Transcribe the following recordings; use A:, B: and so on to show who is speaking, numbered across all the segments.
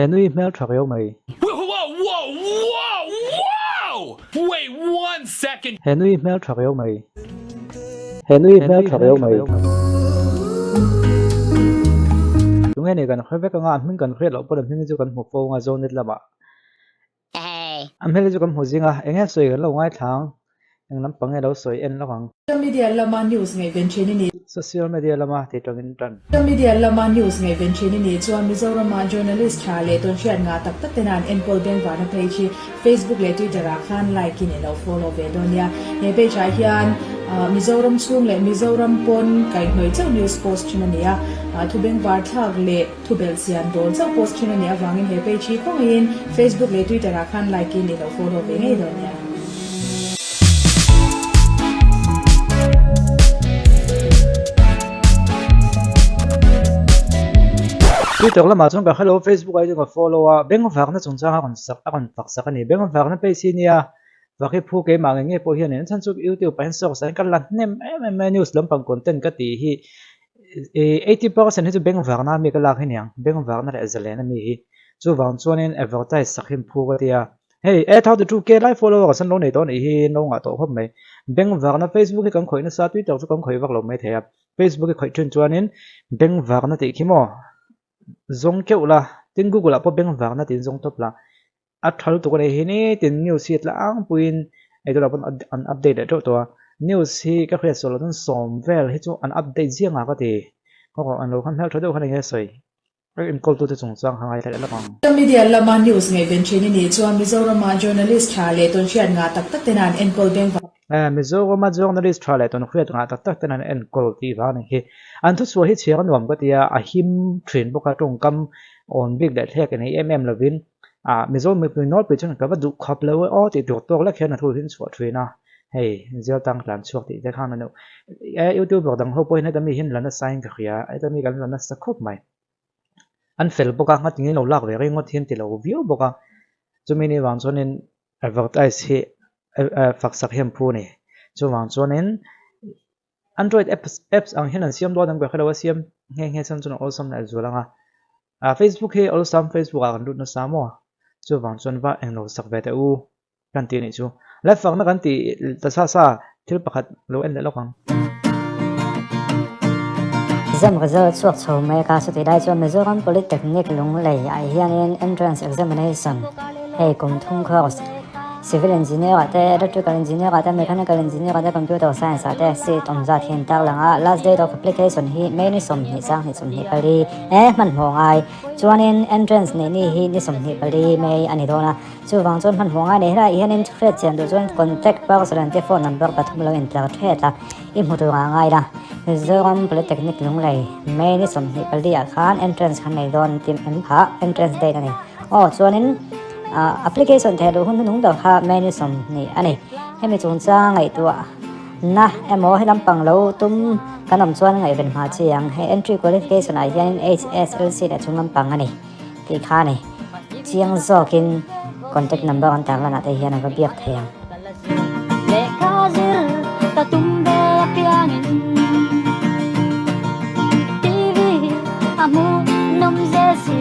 A: He nui hmel tha riau mai. He nui hmel tha riau mai. He nui hmel tha riau mai. Tunge ni kan hre vek anga a hming kan hriat loh pawn a hming hi chu kan hmu fo anga Zonet lamah A hmel hi chu kan hmu zing a, eng nge sawi kan lo ngaithlang, eng lampang nge lo sawi en lawk ang.
B: Social media lama news ngaihven thin i nih.
A: Social media lama tih tangin tan.
B: Social media lama news ngaihven thin i nih chuan Mizorama journalist tha leh tawnhriat ngah tak tak tena an enkawl bengvarna page hi Facebook leh Twitter ah khan like in i lo follow ve dawn nia. He page ah hian Mizoram chhung leh Mizoram pawn kaihhnawih chauh news post thin a ni a, thu bengvar thlak leh. Thubelh siam dawl chauh post thin a nih avangin he page hi khawngaihin Facebook leh Twitter ah khan like in i lo follow ve ngei dawn nia.
A: Twitter lamah chuan ka hrelo Facebook ah hi chuan ka follow a, bengvakna chungchang a rawn sak a rawn fak sak a ni. Bengvakna page hi nia vak hi phu keimah ngei ngei pawh hian a chhan chu YouTube ah hian source ah hian ka la hnem em em mai a news lampang content ka tih hi 80% hi chu bengvakna ami ka lak hi niang, bengvakna leh zalen ami hi. Chuvang chuanin advertise sak hi an phu ka tia. Hei 832k lai followers an lo nei tawh anih hi an lo ngah tawh khawp mai. Bengvakna Facebook hi kan khawih nasa Twitter chu kan khawih vak lo mai thei a. Facebook hi khawih thin chuanin bengvakna tih khi maw zawng keuh la, tin Google ah pawh bengvakna tiin zawng tawp la. A tha lutuk a nei hi nitin news hi a tlangpuiin eitur ah pawn an update leh teuh tawh a, news hi ka hriat sual loh chuan sawm vel hi chu an update ziang a ka ti, kawngah an lo khan hmeltha deuh khan eng nge sawi ka enkawl tute chungchang kha ngaithla leh lawk ang.
B: Social media lama news ngaihven thin i nih chuan Mizorama journalist tha leh tawnhriat ngah tak tak tena an enkawl beng vang.
A: Mizorama journalist tha leh tawnhriat ngah tak tak tena an enkawl tih vang a ni hi. An thuchhuah hi chhiar a nuam ka ti a, a him thin bawk a, tawngkam awn bik leh thlek nei em em lovin Ah Mizo mipui nawlpui chuan ka va duh khawp lo e aw tih tur tawk lek hian a thu hi an chhuah thin a, hei Zial tang tlan chhuak tih te khan a neuh. E YouTuber dang ho pawhin heta mi hian la nasa in ka hria, heta mi kan la nasa khawp mai. An fel bawk a, ngatinge lo lak ve ringawt hian ti lo viau bawk a, chumi ni vang chuanin advertise hi faksak hi an phu a ni. Chuvang chuanin Android apps apps ang hian an siam dawn ang ber kha lo a siam nghe nghe chuan chuan awlsam leh zual ang a. Ah Facebook hi awlsam Facebook ah kan lut nasa maw? Chuvang chuan va englo sak ve teh u kan tih anih chu. Live fakna kan tih ta sa sa thil pakhat lo en leh lawk ang.
C: Exam result chhuak chho mek a, chutih lai chuan Mizoram Polytechnic Lunglei ah hianin Entrance Examination hei kum thum course Civil Engineer ah te, Electrical Engineer ah te, Mechanical Engineer ah te, Computer Science ah te seat awm zat hi an tarlang a, last date of application hi May ni 20 sang hnih 24 e hmanhmawh ngai chuanin entrance neih ni hi ni 24 May a ni dawn a, chuvang chuan hmanhmawh ngai nei helaiah hianin hriat chian duh chuan contact person an tia phone number pathum lo intlar thet a, i hmu tur ah ngai la. Mizoram Polytechnic Lunglei May ni 24 ah khan entrance khan nei dawn tih em kha entrance date a ni. Aw chuanin application theh luh hun hnuhnung ber kha May ni 20 a ni. Hemi chungchang ngaihtuah na emaw he lampang lo tum kan awm chuan ngaihven hma chi ang. He entry qualification ah hianin HSLC leh chung lampang a ni tih kha a ni. Chiang zawkin contact number an tarlan ah te hian a va biak thei ang.
D: Lehkha zir ka tum ve apiangin TV a hmuh nawm zel si.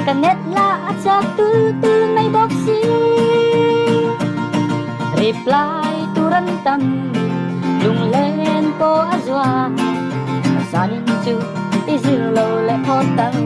D: Ka net lah a chak tul tul mai bawk si. Reply tur an tam lunglen pawh a zuah. Zanin chu i zir lo leh phawt ang.